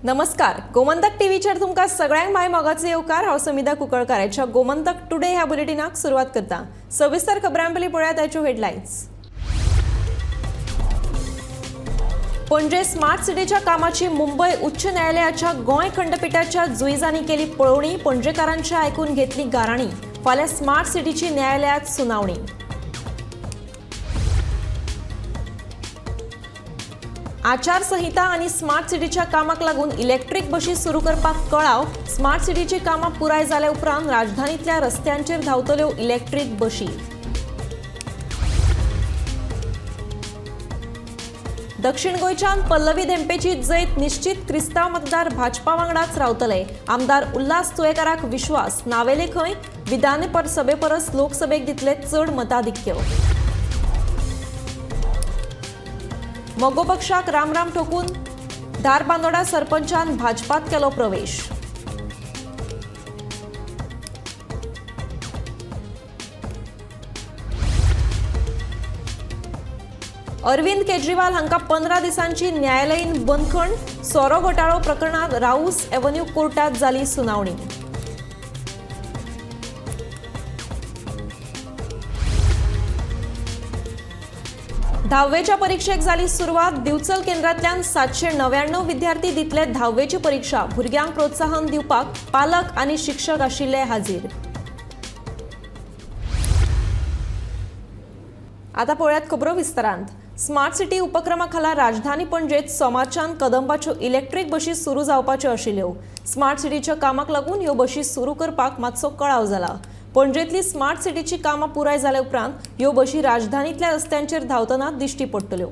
नमस्कार, गोमंतक टीव्हीचेर तुमकां सगळ्यांक माय मोगाचो येवकार. हांव समिधा कुंकळकार. आयच्या गोमंतक टुडे ह्या बुलेटिनाक सुरवात करता. सविस्तर खबरां पयलीं पळयात आयच्यो हेडलायन्स. पणजे स्मार्ट सिटीच्या कामाची मुंबय उच्च न्यायालयाच्या गोंय खंडपिठाच्या जुईजांनी केली पळोवणी. पणजेकारांची आयकून घेतली गाराणी. फाल्यां स्मार्ट सिटीची न्यायालयात सुनावणी. आचारसंहिता आनी स्मार्ट सिटीच्या कामाक लागून इलेक्ट्रीक बशी सुरू करपाक कळाव. स्मार्ट सिटीची कामां पुराय जाल्या उपरांत राजधानीतल्या रस्त्यांचेर धांवतल्यो इलेक्ट्रीक बशी. दक्षिण गोंयच्यान पल्लवी धेंपेची जैत निश्चित. क्रिस्तांव मतदार भाजपा वांगडाच रावतले, आमदार उल्हास तुयेकाराक विश्वास. नावेले खंय विधान सभे परस लोकसभेक दितले चड मताधिक्य. मगो पक्षाक रामराम ठोकून धारबांदोडा सरपंचान भाजपात केलो प्रवेश. अरविंद केजरीवाल हांकां 15 दिसांची न्यायालयीन बंदखण. सोरो घोटाळो प्रकरणात राऊस एव्हन्यू कोर्टात जाली सुनावणी. धाव्वेच्या परीक्षेक जाली सुरवात. दिवचल केंद्रांतल्यान 799 विद्यार्थी दितले धाव्वेची परीक्षा. भुरग्यांक प्रोत्साहन दिवपाक पालक आनी शिक्षक आशिल्ले हाजीर. आता पळयात खबरो विस्तारांत. स्मार्ट सिटी उपक्रमा खाला राजधानी पणजेत सोमारच्यान कदंबाच्यो इलेक्ट्रीक बशी सुरू जावपाच्यो आशिल्ल्यो. स्मार्ट सिटीच्या कामाक लागून ह्यो बशी सुरू करपाक मातसो कळाव जाला. पणजेतली स्मार्ट सिटीची कामां पुराय जाल्या उपरांत ह्यो बशी राजधानीतल्या रस्त्यांचेर धांवतना दिश्टी पडटल्यो.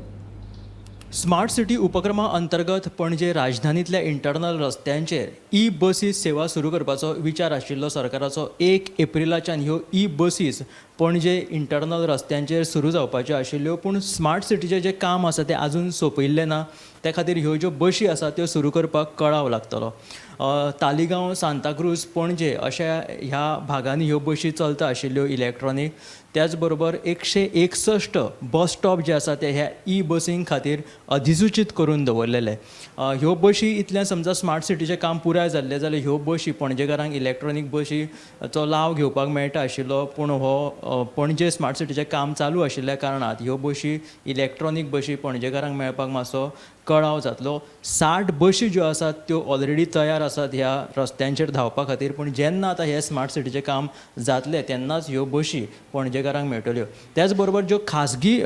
स्मार्ट सिटी उपक्रमा अंतर्गत पणजे राजधानीतल्या इंटरनल रस्त्यांचेर ई बसीस सेवा सुरू करपाचो विचार आशिल्लो सरकाराचो. 1 एप्रिलाच्यान ह्यो ई बसीस पणजे इंटरनल रस्त्यांचेर सुरू जावपाच्यो आशिल्ल्यो, पूण स्मार्ट सिटीचें जें काम आसा तें आजून सोंपयिल्लें ना. त्या खातीर ह्यो ज्यो बशी आसा त्यो सुरू करपाक कळाव लागतलो. तालिगांव, सांताक्रूज, पणजे अशा ह्या भागांनी ह्यो बशी चलता आशिल्ल्यो इलेक्ट्रॉनीक. त्याच बरोबर 161 बस स्टॉप जे आसा ते ह्या ई बसीं खातीर अधिसुचीत करून दवरलेले. ह्यो बशी इतल्यान समजा स्मार्ट सिटीचें काम पुराय जाल्लें जाल्यार ह्यो बशी पणजेकारांक इलेक्ट्रॉनीक बशीचो लाव घेवपाक मेळटा आशिल्लो, पूण हो पणजे स्मार्ट सिटीचें काम चालू आशिल्ल्या कारणान ह्यो बशी इलेक्ट्रॉनीक बशी पणजेकारांक मेळपाक मातसो कळाव जातलो. 60 बशी ज्यो आसात त्यो ऑलरेडी तयार आसात ह्या रस्त्यांचेर धांवपा खातीर, पूण जेन्ना आतां हें स्मार्ट सिटीचें काम जातलें तेन्नाच ह्यो बशी पणजेकारांक मेळटल्यो. त्याच बरोबर ज्यो खाजगी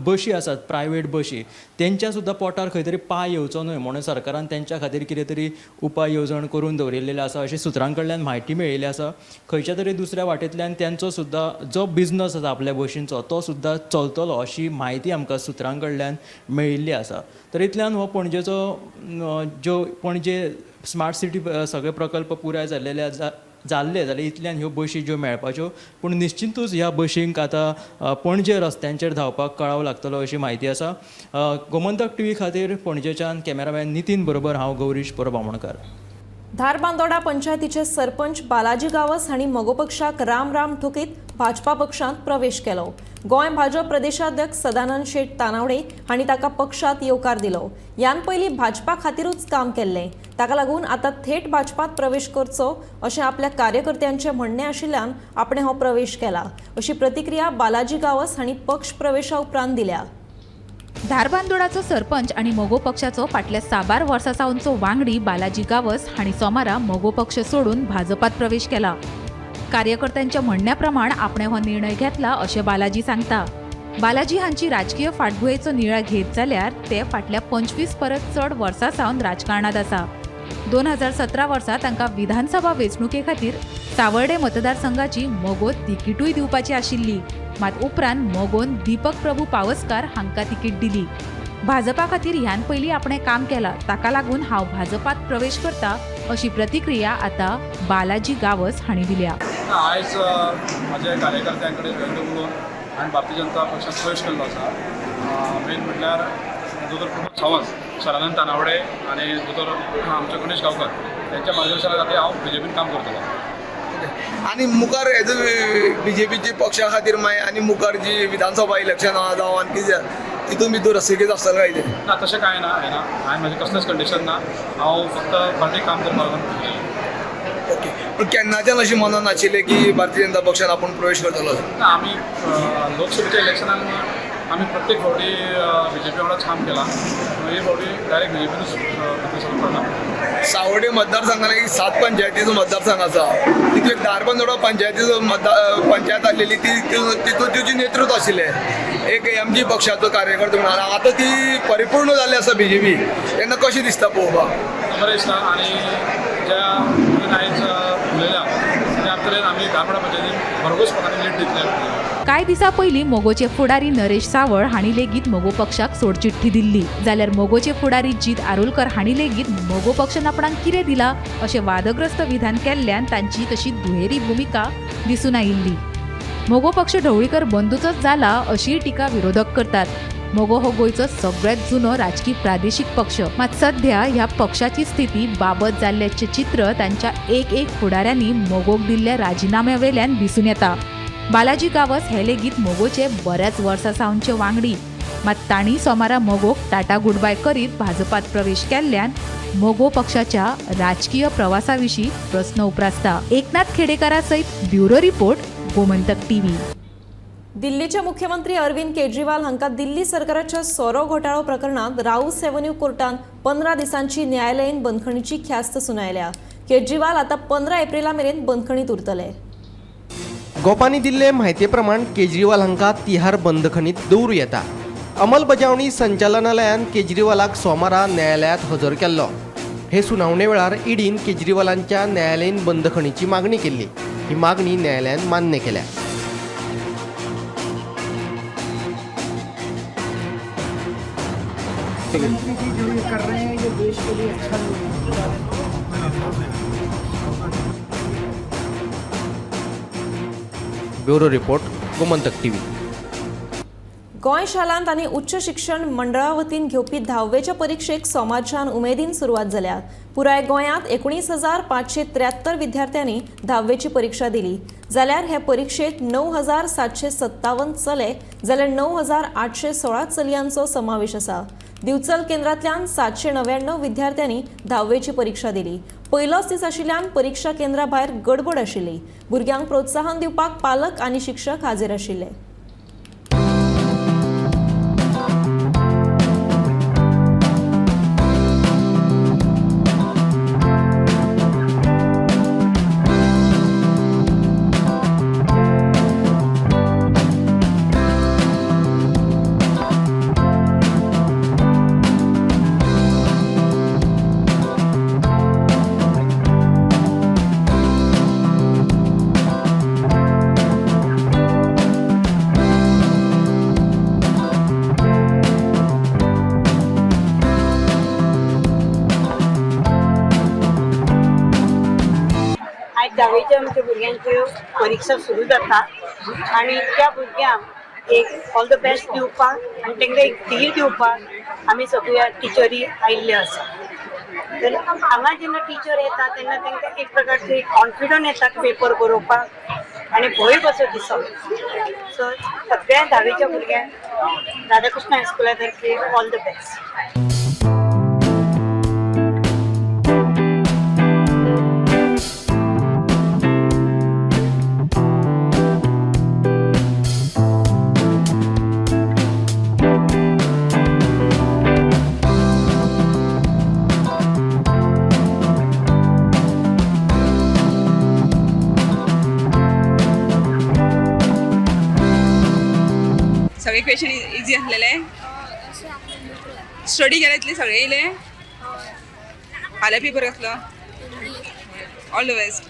बशी आसात, प्रायवेट बशी, तेंच्या सुद्दां पोटार खंय तरी पांय येवचो न्हय म्हणून सरकारान तेंच्या खातीर कितें तरी उपाय येवजण करून दवरिल्लेली आसा अशी सुत्रां कडल्यान म्हायती मेळिल्ली आसा. खंयच्या तरी दुसऱ्या वाटेंतल्यान तेंचो सुद्दां जो बिजनस आसा आपल्या बशींचो तो सुद्दां चलतलो अशी म्हायती आमकां सुत्रां कडल्यान मेळिल्ली आसा. तर इतल्यान हो पणजेचो ज्यो पणजे स्मार्ट सिटी सगळे प्रकल्प पुराय जाल्लेले जाल्ले जाल्यार इतल्यान ह्यो बशी ज्यो मेळपाच्यो, पूण निश्चितूच ह्या बशींक आतां पणजे रस्त्यांचेर धांवपाक कळाव लागतलो अशी म्हायती आसा. गोमंतक टीव्ही खातीर पणजेच्यान कॅमेरामॅन नितीन बरोबर हांव गौरीश परब आमोणकार. धारबांदोडा पंचायतीचे सरपंच बालाजी गावस हांणी मगो पक्षाक राम राम ठोकीत भाजपा पक्षांत प्रवेश केलो. गोंय भाजप प्रदेशाध्यक्ष सदानंद शेट तानावडे हांणी ताका पक्षांत येवकार दिलो. ह्यान पयलीं भाजपा खातीरूच काम केल्लें, ताका लागून आतां थेट भाजपात प्रवेश करचो अशें आपल्या कार्यकर्त्यांचें म्हणणें आशिल्ल्यान आपणें हो प्रवेश केला अशी प्रतिक्रिया बालाजी गावस हांणी पक्ष प्रवेशा उपरांत दिल्या. धारबांदोडाचो सरपंच आनी मगो पक्षाचो फाटल्या साबार वर्सां सावनचो वांगडी बालाजी गावस हांणी सोमारा मगो पक्ष सोडून भाजपात प्रवेश केला. कार्यकर्त्यांच्या म्हणण्या प्रमाण आपणे हो निर्णय घेतला अशें बालाजी सांगता. बालाजी हांची राजकीय फाटभुंयेचो नियाळ घेत जाल्यार ते फाटल्या 25 परस चड वर्सां सावन राजकारणांत आसा. 2017 वर्सा तांकां विधानसभा वेंचणुके खातीर सावर्डे मतदारसंघाची मगो तिकीटूय दिवपाची आशिल्ली, मात उपरांत मगोन दीपक प्रभू पावसकार हांकां तिकीट दिली. भाजपा खातीर ह्यान पयलीं आपणें काम केलां, ताका लागून हांव भाजपात प्रवेश करता अशी प्रतिक्रिया आतां बालाजी गावस हांणी दिल्या. आयज म्हज्या कार्यकर्त्यां कडेन जॉयन उलोवन आनी भारतीय जनता पक्षांत प्रवेश केल्लो आसा. मेन म्हटल्यार दोतोर प्रमोद सावंत, सदानंद तानावडे आनी दोतोर आमचो गणेश गांवकर त्यांच्या मार्गदर्शना खातीर हांव बीजेपीन काम करतलो. आनी मुखार एज अ बीजेपीची पक्षा खातीर मागीर आनी मुखार जी विधानसभा इलेक्शन आहा जावं आनी कितें तितून भितर रसिकेज आसतलें काय कितें? ना, तशें कांय ना, हें ना. हांवें म्हजें कसलेंच कंडिशन ना. हांव फक्त पार्टीक काम करपाक लागून केलें. ओके, पूण केन्नाच्यान अशें मनान आशिल्लें की भारतीय जनता पक्षान आपूण प्रवेश करतलो? ना, आमी लोकसभेच्या इलेक्शनान आमी प्रत्येक फावटी बीजेपी वांगडाच काम केलां. हे फावटी डायरेक्ट बीजेपीनूच भितर सरून पडला. सावडे मतदारसंघात एक 7 पंचायतीचो मतदारसंघ आसा, तितून एक धारबांदोडा पंचायतीचो मतदार पंचायत आसलेली ती तितून तिची नेतृत्व आशिल्लें एक एम जी पक्षाचो कार्यकर्तो म्हणून. आतां ती परिपूर्ण जाल्ली आसा बीजेपी, तेन्ना कशें दिसता पळोवपाक? बरें दिसता. आनी ज्या आयज उलयल्या त्या तरेन आमी धारबांदोडा पंचायतीन भरघोस मतांनी लीड दितले. कांय दिसां पयलीं मगोचे फुडारी नरेश सावळ हांणी लेगीत मगो पक्षाक सोडचिठ्ठी दिल्ली, जाल्यार मगोचे फुडारी जीत आरोलकर हांणी लेगीत मगो पक्षान आपणाक कितें दिला अशें वादग्रस्त विधान केल्ल्यान तांची तशी दुहेरी भुमिका दिसून आयिल्ली. मगो पक्ष ढवळीकर बंदूचोच जाला अशीय टिका विरोधक करतात. मगो हो गोंयचो सगळ्यांत जुनो राजकी प्रादेशीक पक्ष, मात सध्या ह्या पक्षाची स्थिती बाबत जाल्ल्याचें चित्र तांच्या एक एक फुडाऱ्यांनी मगोक दिल्ल्या राजिनाम्या वेल्यान दिसून येता. बालाजी गावस हे लेगीत मगोचे बऱ्याच वर्सां सावनचे वांगडी, मात तांणी सोमारा मगोक टाटा गुडबाय करीत भाजपात प्रवेश केल्ल्यान मगो पक्षाच्या राजकीय प्रवासा विशीं प्रस्न उप्रासता. एकनाथ खेडेकारा सयत ब्युरो रिपोर्ट, गोमंतक टीव्ही. दिल्लीचे मुख्यमंत्री अरविंद केजरीवाल हांकां दिल्ली सरकाराच्या सोरो घोटाळो प्रकरणांत राऊस एव्हन्यू कोर्टान 15 दिसांची न्यायालयीन बंदखणीची ख्यास्त सुनायल्या. केजरीवाल आतां 15 एप्रिला मेरेन बंदखणीत उरतले. गोपांनी दिल्ले म्हायती प्रमाण केजरीवाल हांकां तिहार बंदखणीत दवरूं येता. अंमलबजावणी संचालनालयान केजरीवालाक सोमारा न्यायालयांत हजर केल्लो. हे सुनावणे वेळार ईडीन केजरीवालांच्या न्यायालयीन बंदखणीची मागणी केल्ली. ही मागणी न्यायालयान मान्य केल्या. कर रहे हैं ये देश के लिए अच्छा नहीं है. Bureau report, Gomantak TV. Goa शालांत आनी उच्च शिक्षण मंडळा वतीन घेवपी धाव्वेच्या परिक्षेक सोमारच्यान उमेदीन सुरवात जाल्या. पुराय गोंयांत 19,573 विद्यार्थ्यांनी धाव्वेची परिक्षा दिली, जाल्यार हे परिक्षेत 9,757 चले जाल्यार 9,816 चलयांचो समावेश आसा. दिवचल केंद्रांतल्यान 799 विद्यार्थ्यांनी धाव्वेची परिक्षा दिली. पयलोच दीस आशिल्ल्यान परिक्षा केंद्रा भायर गडबड आशिल्ली. भुरग्यांक प्रोत्साहन दिवपाक पालक आनी शिक्षक हाजीर आशिल्ले. आयज धावेच्या आमच्या भुरग्यांच्यो परिक्षा सुरू जाता आनी त्या भुरग्यांक एक ऑल the best दिवपाक आनी तांकां एक धीर दिवपाक आमी सगळ्या टिचरी आयिल्ले आसा. तर हांगा जेन्ना टिचर येता तेन्ना तांकां एक प्रकारचो एक कॉन्फिडंट येता पेपर बरोवपाक आनी भंय कसो दिसप. सो सगळ्या धावेच्या भुरग्यांक राधाकृष्ण हायस्कुला तर्फे ऑल the best. सगळे क्वेश्चन इझी आसलेले. स्टडी केला इतले सगळे येयले. फाल्यां पेपर कसलो? All the best.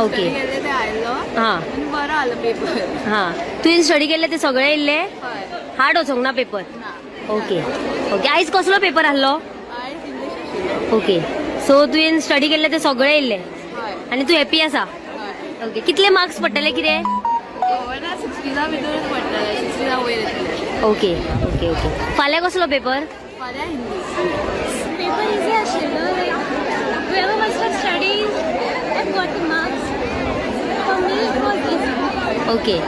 ओके. केल्ले ते आयलो. हां. आनी बरो आलो पेपर. हां, तुवें स्टडी केल्ले ते सगळे येयल्ले? हय. हार्ड वचोंक ना पेपर? ना. ओके ओके, आयज कसलो पेपर आहलो? आयज इंग्लीश आशिल्लो. ओके, सो तुवें स्टडी केल्ले ते सगळे येयल्ले? हय. आनी तूं हॅपी आसा? हय. ओके, कितले मार्क्स पडटले कितें? खबर 60 भितरूच पडटले, 60 वयर येतले. ओके ओके ओके, फाल्यां कसलो पेपर? फाल्यां हिंदी. पेपर इझी आशिल्लो, like whoever must have studied have got the marks. For me it was easy. Okay,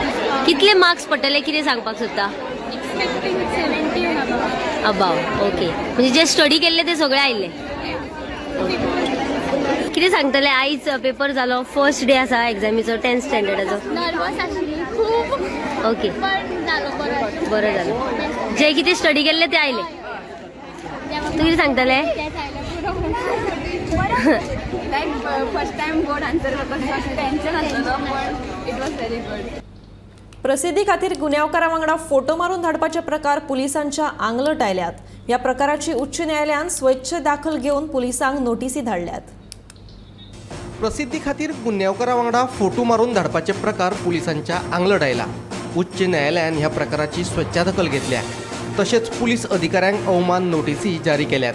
कितले मार्क्स पडटले कितें सांगपाक सोदता? Expecting 70 and above. Above, okay, म्हणजे जे स्टडी केल्ले ते सगळे आयिल्ले. कितें सांगतले, आयज पेपर जालो, फर्स्ट डे आसा एग्जामीचो, 10th स्टँडर्डाचो? नर्वस आशिल्ली खूब. ओके. पण जालो बरो. बरं जालें, जे कितें स्टडी केल्ले ते आयले. तूं कितें सांगतले? तेच आयले पुरो. लायक फर्स्ट टायम बोर्ड आन्सर करपाक टेन्शन आसलेलो, पण it was very good. प्रसिद्धी खातीर गुन्यांवकारा वांगडा फोटो मारून धाडपाचे प्रकार पुलिसांच्या आंगलट आयल्यात. ह्या प्रकाराची उच्च न्यायालयान स्वच्छ दाखल घेवन पुलिसांक नोटीसी धाडल्यात. प्रसिद्धी खातीर गुन्यांवकारा वांगडा फोटो मारून धाडपाचे प्रकार पुलिसांच्या आंगलट आयला. उच्च न्यायालयान ह्या प्रकाराची स्वच्छ दखल घेतल्या. तशेंच पुलीस अधिकाऱ्यांक अवमान नोटीसी जारी केल्यात.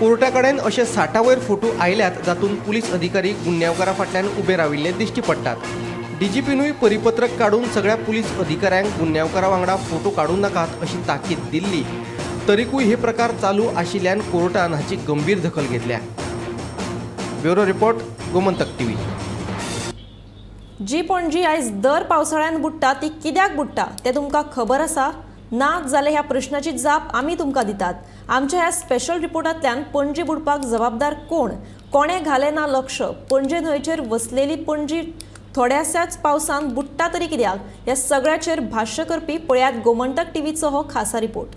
कोर्टा कडेन अशे 60 वयर फोटो आयल्यात जातूंत पुलीस अधिकारी गुन्यांवकारा फाटल्यान उबे राविल्ले दिश्टी पडटात. डीजीपीनूय परिपत्रक काडून सगळ्या पुलीस अधिकाऱ्यांक गुन्यांवकारा वांगडा फोटो काडूं नाकात अशी ताकीद दिल्ली. तरीकूय हे प्रकार चालू आशिल्ल्यान कोर्टान हाची गंभीर दखल घेतल्या. Bureau report, Gomantak TV. जी पणजी आयज दर पावसाळ्यान बुडटा ती कित्याक बुडटा तें तुमकां खबर आसा ना जाल्यार ह्या प्रश्नाची जाप आमी तुमकां दितात. आमच्या ह्या स्पेशल रिपोर्टांतल्यान पणजी बुडपाक जबाबदार कोण, कोणें घालें ना लक्ष, पणजे न्हंयचेर वसलेली पणजी थोड्याशाच पावसान बुडटा तरी कित्याक, ह्या सगळ्याचेर भाश्य करपी पळयात गोमंतक टीव्हीचो हो खासा रिपोर्ट.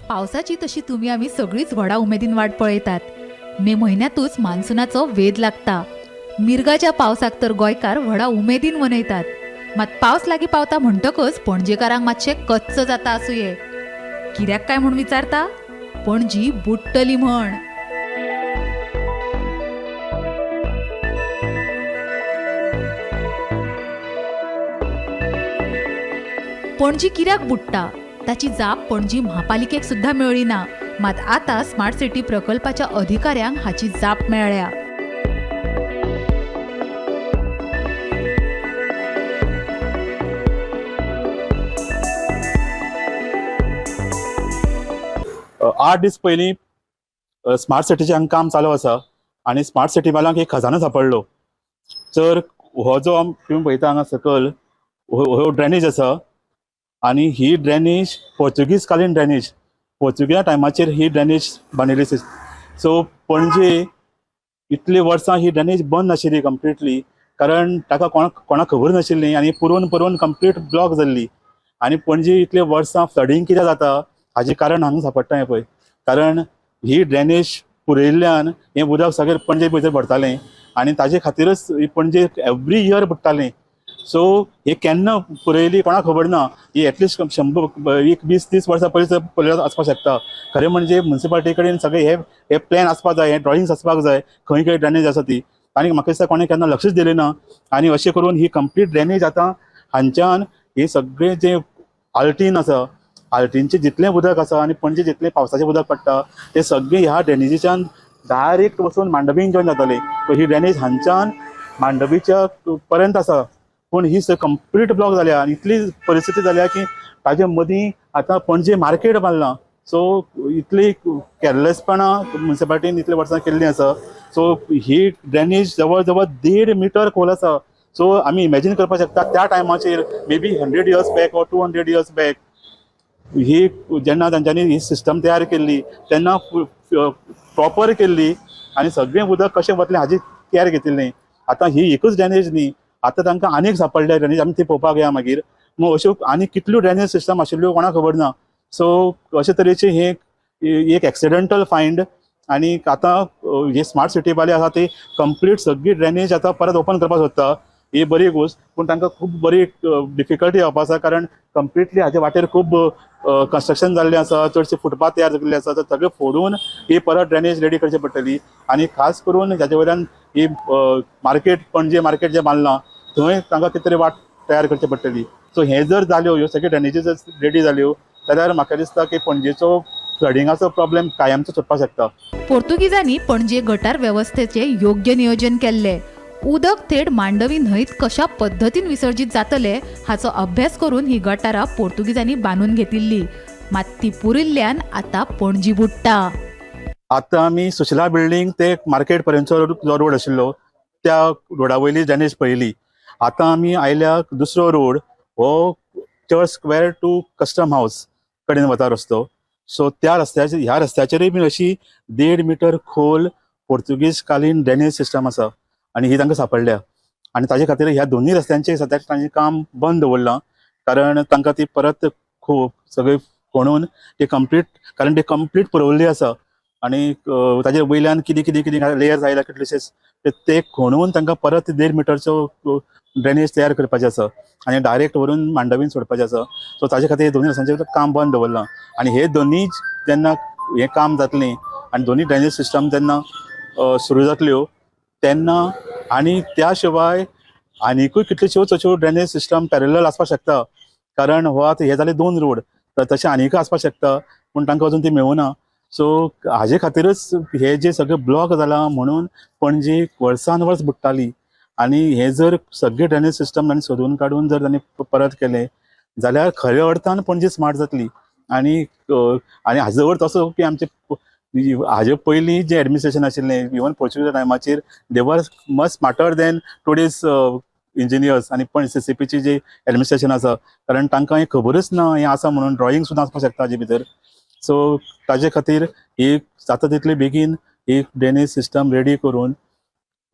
पावसाची तशी तुमी आमी सगळीच व्हडा उमेदीन वाट पळयतात. मे म्हयन्यांतूच मान्सुनाचो वेध लागता. मिर्गाच्या पावसाक तर गोंयकार व्हडा उमेदीन मनयतात. मात पावस लागीं पावता म्हणटकच पणजेकारांक मातशें कच्च जाता आसुये. कित्याक काय म्हूण विचारता? पणजी बुडटली म्हण. पणजी कित्याक बुडटा ताची जाप पणजी म्हापालिकेक सुद्दां मेळ्ळी ना. मात आतां स्मार्ट सिटी प्रकल्पाच्या अधिकाऱ्यांक हाची जाप मेळ्ळ्या. आठ दीस पयलीं स्मार्ट सिटीचें हांगा काम चालू आसा आनी स्मार्ट सिटी वाल्यांक एक खजानो सापडलो. तर हो जो तुमी पळयता हांगा सकयल हो ड्रेनेज आसा आनी ही ड्रेनेज पोर्तुगीज कालीन ड्रेनेज, पोर्तुगीजा टायमाचेर ही ड्रेनेज बांदिल्ली. सो पणजे इतली वर्सां ही ड्रेनेज बंद आशिल्ली कंप्लिटली, कारण ताका कोणाक खबर नाशिल्ली आनी पुरोवन पुरोवन कंप्लीट ब्लॉक जाल्ली. आनी पणजे इतले वर्सां फ्लडींग कित्याक जाता हाजें कारण हांगा सांपडटा हें पळय, कारण ही ड्रेनेज पुरयल्ल्यान हें उदक सगळें पणजे भितर भरतालें आनी ताजे खातीरच पणजे एवरी इयर बुडटालें. सो हे केन्ना पुरयली कोणाक खबर ना. ही एटलिस्ट 100 एक 20-30 वर्सां पयलीं पळयल्यार आसपाक शकता. खरें म्हणजे मुन्सिपालिटी कडेन सगळे हे हे प्लॅन आसपाक जाय, हे ड्रॉइंग्स आसपाक जाय, खंय खंय ड्रेनेज आसा ती. आनी म्हाका दिसता कोणें केन्ना लक्षूच दिलें ना. आनी अशें करून ही कंप्लीट ड्रेनेज आतां हांच्यान हे सगळें जें आल्टीन आसा, आल्टीनचें जितलें उदक आसा आनी पणजे जितलें पावसाचें उदक पडटा तें सगळें ह्या ड्रेनेजीच्यान डायरेक्ट वचून मांडवीन जॉयन जातालें. सो ही ड्रेनेज हांच्यान मांडवीच्या पर्यंत आसा, पूण ही कंप्लीट ब्लॉक जाल्या आनी इतली परिस्थिती जाल्या की ताजे मदीं आतां पणजे मार्केट बांदलां. सो इतली कॅरलेसपणां मुन्सिपालिटीन इतले वर्सां केल्लीं आसा. सो ही ड्रेनेज जवळ जवळ 1.5 मिटर खोल आसा. सो आमी इमॅजीन करपाक शकता त्या टायमाचेर maybe 100 years back or 200 years back ही जेन्ना तांच्यांनी ही सिस्टम तयार केल्ली तेन्ना प्रॉपर केल्ली आनी सगळें उदक कशें वतलें हाजी केअर घेतिल्ली. आतां ही एकूच ड्रेनेज न्ही, आतां तांकां आनीक सांपडल्या ड्रेनेज, आमी ती पळोवपाक या मागीर. मग अश्यो आनी कितल्यो ड्रेनेज सिस्टम आशिल्ल्यो कोणाक खबर ना. सो अशे तरेचे हे एक एक्सिडेंटल फायंड. आनी आतां हे स्मार्ट सिटी वाले आसा ते कंप्लीट सगळी ड्रेनेज आतां परत ओपन करपाक सोदता. ही बरी गोश्ट, पूण तांकां खूब बरी डिफिकल्टी जावपा आसा, कारण कंप्लिटली हाजे वाटेर खूब कन्स्ट्रक्शन जाल्लें आसा, चडशे फुटपाथ तयार जाल्ले आसा. तर सगळें फोडून ही परत ड्रेनेज रेडी करची पडटली. आनी खास करून हाजे वयल्यान ही मार्केट, पणजे मार्केट जें बांदलां थंय तांकां कितें तरी वाट तयार करची पडटली. सो हें जर जाल्यो, ह्यो सगळ्यो ड्रेनेजीस जर रेडी जाल्यो जाल्यार म्हाका दिसता की पणजेचो फ्लडिंगाचो प्रॉब्लेम कायमचो सुटपाक शकता. पोर्तुगीजांनी पणजे गटार वेवस्थेचे योग्य नियोजन केल्ले. उदक थेट मांडवी न्हंयत कशा पद्दतीन विसर्जीत जातले हाचो अभ्यास करून ही गटारां पोर्तुगीजांनी बांदून घेतिल्ली. मात ती पुरिल्ल्यान आतां पणजी बुडटा. आतां आमी सुशिला बिल्डींग ते मार्केट पर्यंतचो जो रोड आशिल्लो त्या रोडा वयली ड्रेनेज पळयली. आतां आमी आयल्या दुसरो रोड, हो church square to custom house कडेन वता रस्तो. सो त्या रस्त्याचेर, ह्या रस्त्याचेरूय बी अशी 1.5 मिटर खोल पोर्तुगीज कालीन ड्रेनेज सिस्टम आसा आनी ही तांकां सांपडल्या. आनी ताजे खातीर ह्या दोनूय रस्त्यांचेर सद्याक तांचें काम बंद दवरलां, कारण तांकां ती परत खूब सगळी खणून ती कंप्लीट, कारण ती कंप्लीट पुरवल्ली आसा आनी ताजे वयल्यान कितें कितें कितें लेयर्स आयल्या कितलेशेच, ते खणून तांकां परत 1.5 मिटरचो ड्रेनेज तयार करपाचें आसा आनी डायरेक्ट व्हरून मांडवीन सोडपाचें आसा. सो ताजे खातीर दोनूय रस्त्यांचेर काम बंद दवरलां. आनी हे दोनूय जेन्ना हें काम जातलें आनी दोनूय ड्रेनेज सिस्टम जेन्ना सुरू जातल्यो तेन्ना, आनी त्या शिवाय आनिकूय कितल्योश्योच अश्यो ड्रेनेज सिस्टम पॅरलल आसपाक शकता, कारण हो आतां हे जाले दोन रोड, तर तशें आनीकय आसपाक शकता, पूण तांकां अजून ती मेळुना. सो हाजे खातीरच हे जे सगळे ब्लॉक जाला म्हणून पणजी वर्सान वर्स बुडटाली. आनी हे जर सगळे ड्रेनेज सिस्टम तांणी सोदून काडून जर तांणी परत केले जाल्यार खऱ्या अर्थान पणजी स्मार्ट जातली. आनी हाजो अर्थ असो की आमचे हाजे पयलीं जें एडमिनिस्ट्रेशन आशिल्लें, इवन पोर्चुगीज टायमाचेर, they were much smarter than today's engineers आनी पण सीसीपीची जी एडमिनिस्ट्रेशन आसा, कारण तांकां हें खबरूच ना हें आसा म्हणून. ड्रॉइंग सुद्दां आसपाक शकता हाजे भितर. सो ताजे खातीर एक जाता तितले बेगीन एक ड्रेनेज सिस्टम रेडी करून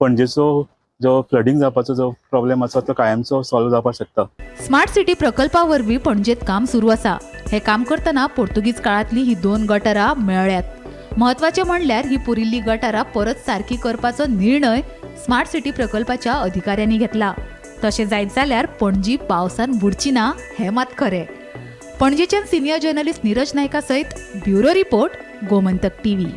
पणजेचो जो फ्लडींग जावपाचो जो प्रॉब्लेम आसा तो कायमचो सॉल्व जावपाक शकता. स्मार्ट सिटी प्रकल्पा वरवीं पणजेत काम सुरू आसा. हे काम करतना पोर्तुगीज काळांतली ही दोन गटारां मेळ्ळ्यात. म्हत्वाचें म्हणल्यार ही पुरिल्ली गटारां परत सारकी करपाचो निर्णय स्मार्ट सिटी प्रकल्पाच्या अधिकाऱ्यांनी घेतला. तशें जायत जाल्यार पणजी पावसान बुडची ना हें मात खरें. पणजेच्यान सिनियर जर्नलिस्ट नीरज नायका सयत bureau report, Gomantak TV.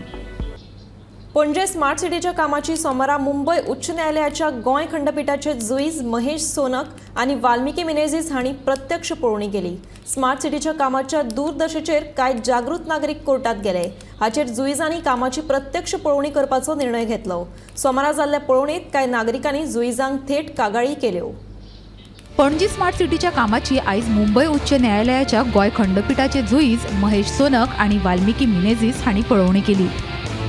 Panaji smart सिटीच्या कामाची सोमारा मुंबय उच्च न्यायालयाच्या गोंय खंडपिठाचे जुईज महेश सोनक आनी वाल्मिकी मिनेझीस हांणी प्रत्यक्ष पळोवणी केली. स्मार्ट सिटीच्या कामाच्या दूरदर्शेचेर कांय जागृत नागरीक कोर्टात गेले. हाचेर जुईजांनी कामाची प्रत्यक्ष पळोवणी करपाचो निर्णय घेतलो. सोमारा जाल्ल्या पळोवणेंत कांय नागरिकांनी जुईजांक थेट कागाळी केल्यो. पणजी स्मार्ट सिटीच्या कामाची आयज मुंबय उच्च न्यायालयाच्या गोंय खंडपिठाचे जुईज महेश सोनक आनी वाल्मिकी मिनेझीस हांणी पळोवणी केली.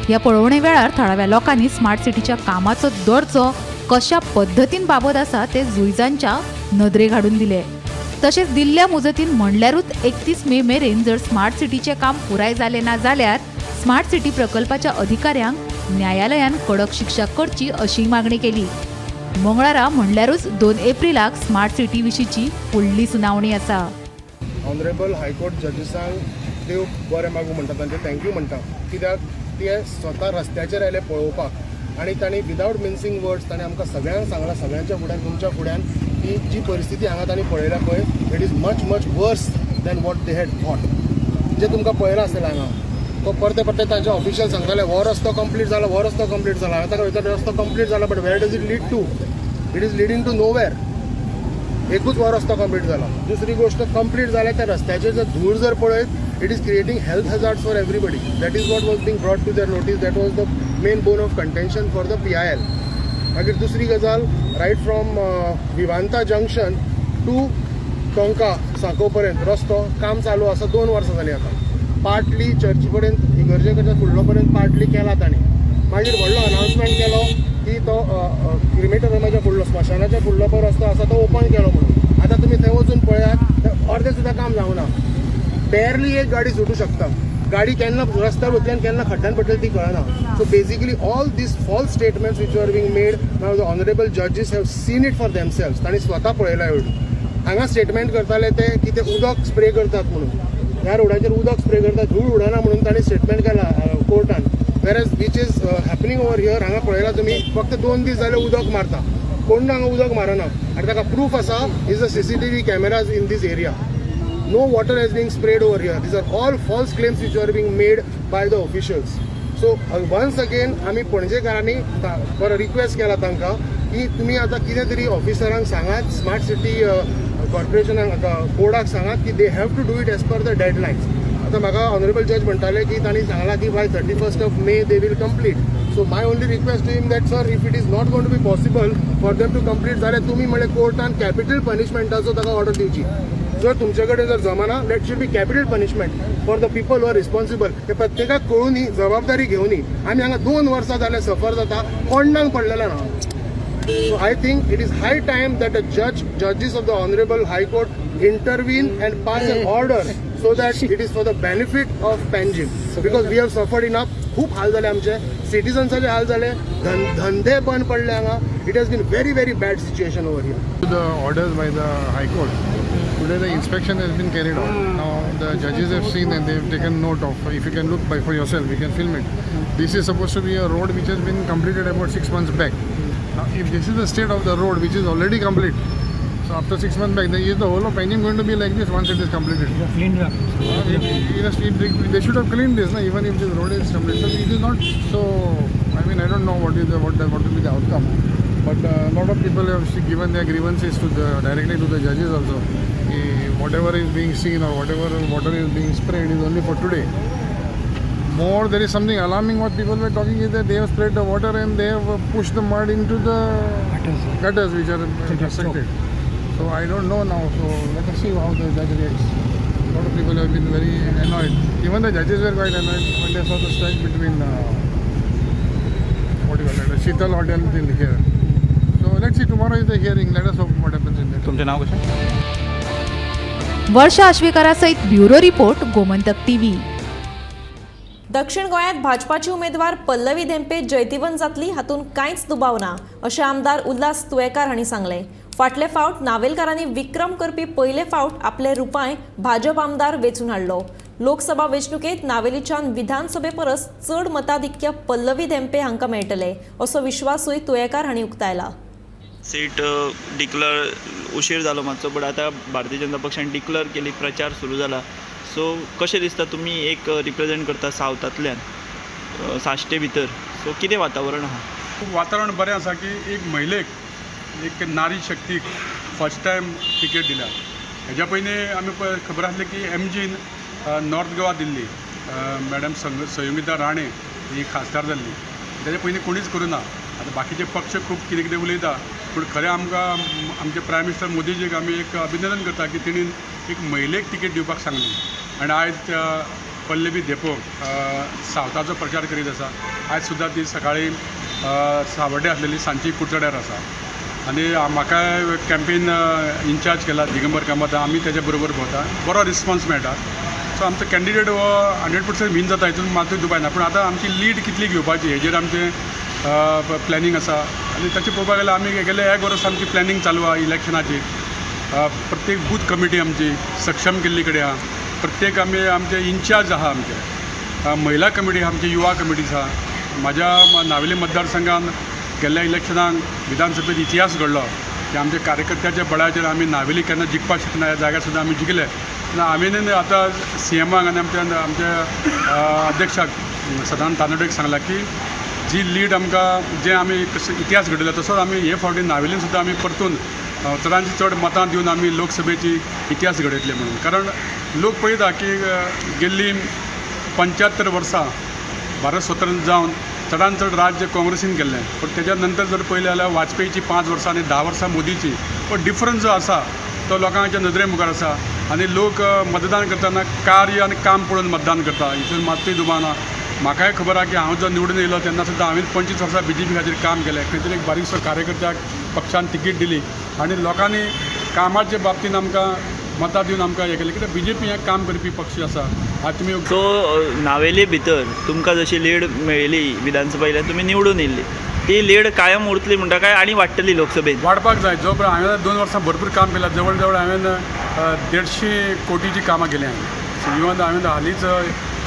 ह्या पळोवणे वेळार थळाव्या लोकांनी स्मार्ट सिटीच्या कामाचो दर्जो कशा पद्दतीन बाबत आसा ते जुईजांच्या नदरेक हाडून दिले. तशेंच दिल्ल्या मुजतीन म्हणल्यारूच 31 मे मेरेन जर स्मार्ट सिटीचें काम पुराय जालें ना जाल्यार स्मार्ट सिटी प्रकल्पाच्या अधिकाऱ्यांक न्यायालयान कडक शिक्षा करची अशी मागणी केली. मंगळारा म्हणल्यारूच 2 एप्रिलाक स्मार्ट सिटी विशींची फुडली सुनावणी आसा. ऑनरेबल हायकोर्ट जजीसांक देव बरें मागूं म्हणटा, तांचे thank you म्हणटा, कित्याक ते स्वता रस्त्याचेर आयले पळोवपाक आनी तांणी विदावट मिन्सिंग वर्ड्स तांणी आमकां सगळ्यांक सांगलां, सगळ्यांच्या फुड्यान, तुमच्या फुड्यान, की जी परिस्थिती हांगा तांणी पळयल्या पळय, it is much much worse than what they had thought. जे तुमकां पळयलां आसतलें हांगा, तो परते परते तांचे ऑफिशियल सांगताले, हो रस्तो कंप्लीट जाला, हो रस्तो कंप्लीट जाला. हांवें ताका विचारलें, रस्तो कंप्लीट जाला, but where does it lead to? It is leading to nowhere. एकूच हो रस्तो कंप्लीट जाला. दुसरी गोश्ट, कंप्लीट जाल्या त्या रस्त्याचेर जर धूळ जर पळयत, it is creating health hazards for everybody. That is what was being brought to their notice. That was the main bone of contention for the PIL. मागीर दुसरी गजाल, right from Vivanta junction to Tonka Sanco पर्यंत रस्तो काम चालू आसा. 2 वर्सां जालीं आतां. पार्टली चर्ची कडेन, इगर्जे कडेन फुडलो पर्यंत पार्टली केला तांणी. मागीर व्हडलो अनाउन्समेंट केलो की तो क्रिमेटोरियमाच्या फुडलो, स्मशानाच्या फुडलो पळय रस्तो आसा तो ओपन केलो म्हणून. आतां तुमी थंय वचून पळयात, थंय अर्दें सुद्दां काम जावना. बॅरली एक गाडी सुटू शकता. गाडी केन्ना रस्त्यार वतली आनी केन्ना खड्ड्यान पडटली ती कळना. So basically, all these false statements which are being made, now the honourable judges have seen it for themselves. तांणी स्वता पळयला एवढं. हांगा स्टेटमेंट करताले ते की ते उदक स्प्रे करतात म्हणून, ह्या रोडाचेर उदक स्प्रे करतात, धूळ उडना म्हणून तांणी स्टेटमेंट केला कोर्टान, whereas which is happening over here, हांगा पळयला तुमी, फक्त 2 दीस जाले उदक मारता. कोण हांगा उदक मारना आनी ताका प्रूफ आसा is the CCTV cameras in this area. No water has been sprayed over here. These are all false claims which are being made by the officials. So once again आमी पणजेकारांनी बरो रिक्वेस्ट केला तांकां की तुमी आतां कितें तरी ऑफिसरांक सांगात, स्मार्ट सिटी कॉर्पोरेशनाक, बोर्डाक सांगात की they have to do it as per the deadlines. आतां म्हाका ऑनरेबल जज म्हणटाले की तांणी सांगलां की by 31st of May they will complete. So my only request to him that sir, if it is not going to be possible for them to complete जाल्यार तुमी म्हणल्यार कोर्टान कॅपिटल पनिशमेंटाचो ताका ऑर्डर दिवची. जर तुमचे कडेन जर जमाना, let should be capital punishment for the people who are responsible. ते प्रत्येकाक कळूनी, जबाबदारी घेवनी. आमी हांगा 2 वर्सां जाले सफर जाता, कोणाक पडलेलें ना. So I think it is high time that the judges of the Honorable High Court intervene and pass an order so that it is for the benefit of Panjim. Because we have suffered enough. खूप हाल जाले आमचे, सिटीजन्साचे हाल जाले, धंदे बंद पडले हांगा. It has been very very bad situation over here. The orders by the High Court. Today the inspection has been carried out. Now the judges have seen and they've taken note of. If you can look by for yourself, you can film it. This is supposed to be a road which has been completed about 6 months back. Now, if this is the state of the road which is already complete, so after 6 months back, then is the whole of Panjim going to be like this once it is completed? Cleaned up. They should have cleaned this, na, even if this road is complete. So it is not so. I mean, I don't know what is the what the, what will be the outcome, but a lot of people have given their grievances to the directly to the judges also. Whatever is being seen or whatever water is being sprayed is only for today. More, there is something alarming. What people were talking is that they have sprayed the water and they have pushed the mud into the gutters which are constructed. So I don't know now. So let us see how the judge reacts. A lot of people have been very annoyed. Even the judges were quite annoyed when they saw the stretch between what do you call it, Sheetal Hotel till here. So let's see. Tomorrow is the hearing. Let us hope what happens in that. तुमचें नांव कशें? वर्षा आश्वेकरासयत bureau report, Gomantak TV. दक्षिण गोंयांत भाजपाची उमेदवार पल्लवी धेंपे जैतिवंत जातली हातूंत कांयच दुबाव ना अशें आमदार उल्हास तुयेकार हांणी सांगलें. फाटले फावट नावेलकारांनी विक्रम करपी पयले फावट आपले रुपाय भाजप आमदार वेंचून हाडलो. लोकसभा वेंचणुकेंत नावेलीच्यान विधानसभे परस चड मताधिक्य पल्लवी धेंपे हांकां मेळटले असो विश्वासूय तुयेकार हांणी उक्तायला. सीट डिक्लर उशीर जालो मातसो, बट आतां भारतीय जनता पक्षान डिक्लर केली, प्रचार सुरू जाला. सो कशें दिसता, तुमी एक रिप्रेजेंट करता सावथांतल्यान, साश्टे भितर, सो कितें वातावरण आहा? खूब वातावरण बरें आसा की एक महिलेक, एक नारी शक्तीक फर्स्ट टायम तिकेट दिल्या. हेज्या पयलीं आमी पळय खबर आसलें की एमजीन नॉर्थ गोवा दिल्ली, मॅडम संयोगिता राणे ही खासदार जाल्ली. तेज्या पयलीं कोणीच करूं ना. आतां बाकीचे पक्ष खूब कितें कितें उलयता, पूण खरें आमकां आमचे प्रायम मिनिस्टर मोदीजीक आमी एक अभिनंदन करता की तेणी एक महिलेक तिकेट दिवपाक सांगली आनी आयज पल्लवी धेंपो सावथाचो प्रचार करीत आसा. आयज सुद्दां ती सकाळी सावड्डे आसलेली, सांजची कुडचड्यार आसा आनी म्हाका कॅम्पेन इनचार्ज केला दिगंबर कामत. आमी तेज्या बरोबर भोंवता, बरो रिस्पॉन्स मेळटा. सो आमचो कॅन्डिडेट हो 100% वीन जाता हितून मातूय दुबाय ना, पूण आतां आमची लीड कितली घेवपाची हेजेर आमचें प्लॅनिंग आसा. आनी तशें पळोवपाक गेल्यार आमी गेले एक वर्स आमची प्लॅनिंग चालू आहा इलेक्शनाची. प्रत्येक बूथ कमिटी आमची सक्षम केल्ली कडेन आहा. प्रत्येक आमी आमचे इन्चार्ज आहा, आमचे महिला कमिटी आहा, आमची युवा कमिटी आसा. म्हाज्या नावेली मतदारसंघान गेल्ल्या इलेक्शनाक विधानसभेत इतिहास घडलो की आमच्या कार्यकर्त्याच्या बळाचेर आमी नावेली केन्ना जिखपाक शकना ह्या जाग्यार सुद्दां आमी जिखले. आमी आतां सीएमाक आनी आमच्या अध्यक्षाक सदानंद तानवडेक सांगलां की जी लीड आमकां जे आमी इतिहास घडयला तसोच आमी हे फावटी नावेलीन सुद्दां आमी परतून चडांत चड मतां दिवन आमी लोकसभेची इतिहास घडयतले म्हणून. कारण लोक पळयता की गेल्लीं 75 वर्सां भारत स्वतंत्र जावन चडान चड राज्य काँग्रेसीन केल्लें, पूण तेज्या नंतर जर पळयलें जाल्यार वाजपेयीची 5 वर्सां आनी 10 वर्सां मोदीची, पण डिफरन्स जो आसा तो लोकांच्या नदरे मुखार आसा आनी लोक मतदान करतना कार्य आनी काम पळोवन मतदान करता हितून मात्तूय दुबाव ना. म्हाकाय खबर आहा की हांव जो निवडून येयलो तेन्ना सुद्दां हांवें 25 वर्सां बीजेपी खातीर काम केलें. खंय तरी एक बारीकसो कार्यकर्त्याक पक्षान तिकीट दिली आनी लोकांनी कामाच्या बाबतीन आमकां मतां दिवन आमकां हें केलें, कित्याक बीजेपी हें काम करपी पक्ष आसा. आतां तुमी सो नावेली भितर तुमकां जशी लीड मेळिल्ली विधानसभा येयल्यान तुमी निवडून येयल्ली, ती लीड कायम उरतली म्हणटा काय आनी वाडटली लोकसभेत? वाडपाक जाय. जो पळय हांवें 2 वर्सां भरपूर काम केलां. जवळ जवळ हांवें 150 कोटीची कामां केल्या. हांवें इवन हांवें हालींच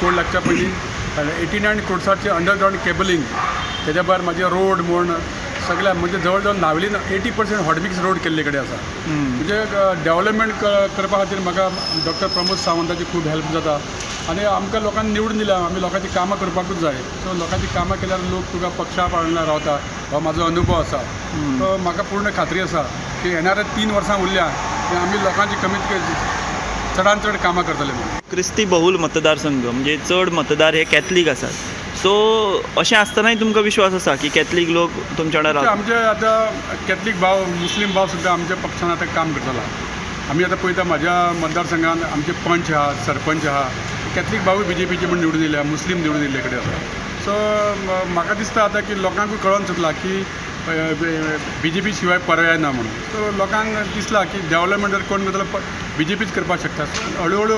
कोड लागच्या पयलीं 89 क्रोर्साचे अंडरग्रावंड केबलिंग, तेज्या भायर म्हाजे रोड म्हूण सगळ्या म्हणजे जवळ जवळ नावेलीन 80% हॉटमिक्स रोड केल्ले कडेन आसा. म्हणजे डेवलपमेंट करपा खातीर म्हाका डॉक्टर प्रमोद सावंताची खूब हेल्प जाता आनी आमकां लोकांनी निवडून दिल्या, आमी लोकांची कामां करपाकूच जाय. सो लोकांची कामां केल्यार लोक तुका पक्षा पाळना रावता, हो म्हाजो अनुभव आसा. सो म्हाका पूर्ण खात्री आसा की येणाऱ्या 3 वर्सां उरल्या की आमी लोकांची कमीत कमी चडान चड कामां करतले म्हणून. क्रिस्ती बहुल मतदारसंघ म्हणजे चड मतदार हे कॅथलीक आसात, सो अशें आसतनाय तुमकां विश्वास आसा की कॅथलीक लोक तुमच्या वांगडा रावतात? आमचे आतां कॅथलीक भाव, मुस्लीम भाव सुद्दां आमच्या पक्षान आतां काम करतला. आमी आतां पळयता म्हाज्या मतदारसंघान आमचे पंच आहा, सरपंच आहा, कॅथलीक भावूय बीजेपीचे म्हूण निवडून येयल्या, मुस्लीम निवडून येयल्ले कडेन आसा. सो म्हाका दिसता आतां की लोकांकूय कळोन चुकलां की बीजेपी शिवाय पर्याय ना म्हणून. सो लोकांक दिसलां की डेवलपमेंट जर कोण करतलो बीजेपीच करपाक शकता. हळू हळू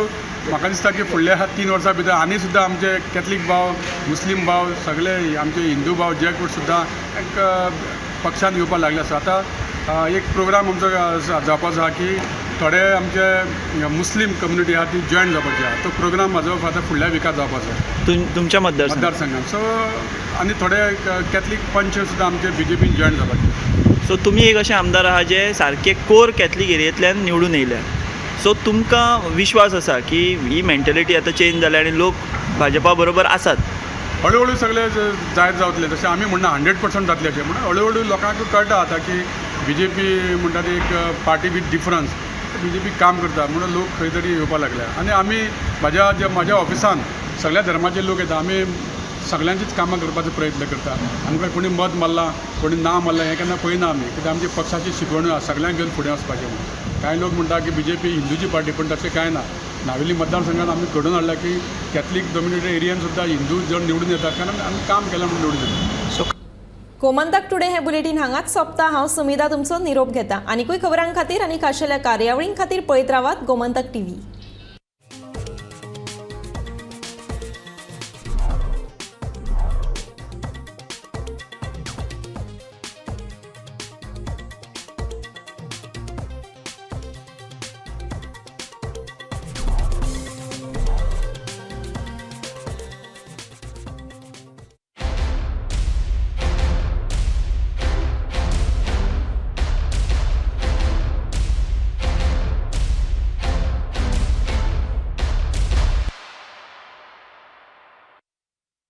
म्हाका दिसता की फुडल्या 3 वर्सां भितर आनी सुद्दां आमचे कॅथलीक भाव, मुस्लीम भाव, सगळे आमचे हिंदू भाव जे कोण सुद्दां एक पक्षान येवपाक लागले आसा. आतां एक प्रोग्राम आमचो जावपाचो आसा की थोडे आमचे मुस्लीम कम्युनिटी आहा ती जॉयन जावपाची आहा. तो प्रोग्राम म्हाजो आतां फुडल्या विकात जावपाचो आसा तुमच्या मतदारसंघात. सो आनी थोडे कॅथलीक पंच सुद्दां आमचे बीजेपीन जॉयन जावपाचे. सो तुमी एक अशे आमदार आहा जे सारके कोर कॅथलीक एरियेंतल्यान निवडून येयल्या, सो तुमकां विश्वास आसा की ही मेंटेलिटी आतां चेंज जाल्या आनी लोक भाजपा बरोबर आसात? हळू हळू सगळे जायत जावतले, तशें आमी म्हणना 100% जातले अशें, म्हणून हळू हळू लोकांक कळटा आतां की बीजेपी म्हणटा ती एक पार्टी विथ डिफरन्स, बीजेपी काम करता म्हणून लोक खंय तरी येवपाक लागल्या. आनी आमी म्हाज्या ऑफिसान सगळ्या धर्माचे लोक येता, आमी सगळ्यांचीच कामां करपाचो प्रयत्न करता. आमकां कोणी मत मारलां कोणी ना मारलां हें केन्ना पळयना आमी, कित्याक आमची पक्षाची शिकवण आसा सगळ्यांक घेवन फुडें वचपाचें म्हणून. कांय लोक म्हणटा की बीजेपी हिंदूची पार्टी, पूण तशें कांय ना. नावेली मतदारसंघात आमी घडोवन हाडला की कॅथलीक डॉमिनेटेड एरियान सुद्दां हिंदू जण निवडून येता, कारण आमी काम केलां म्हणून निवडून येता. गोमंतक टुडे हे बुलेटीन हांगाच सोंपता. हांव सुमिधा तुमचो निरोप घेता. आनीकूय खबरां खातीर आनी खाशेल्या कार्यावळीं खातीर पळयत रावात गोमंतक टीव्ही.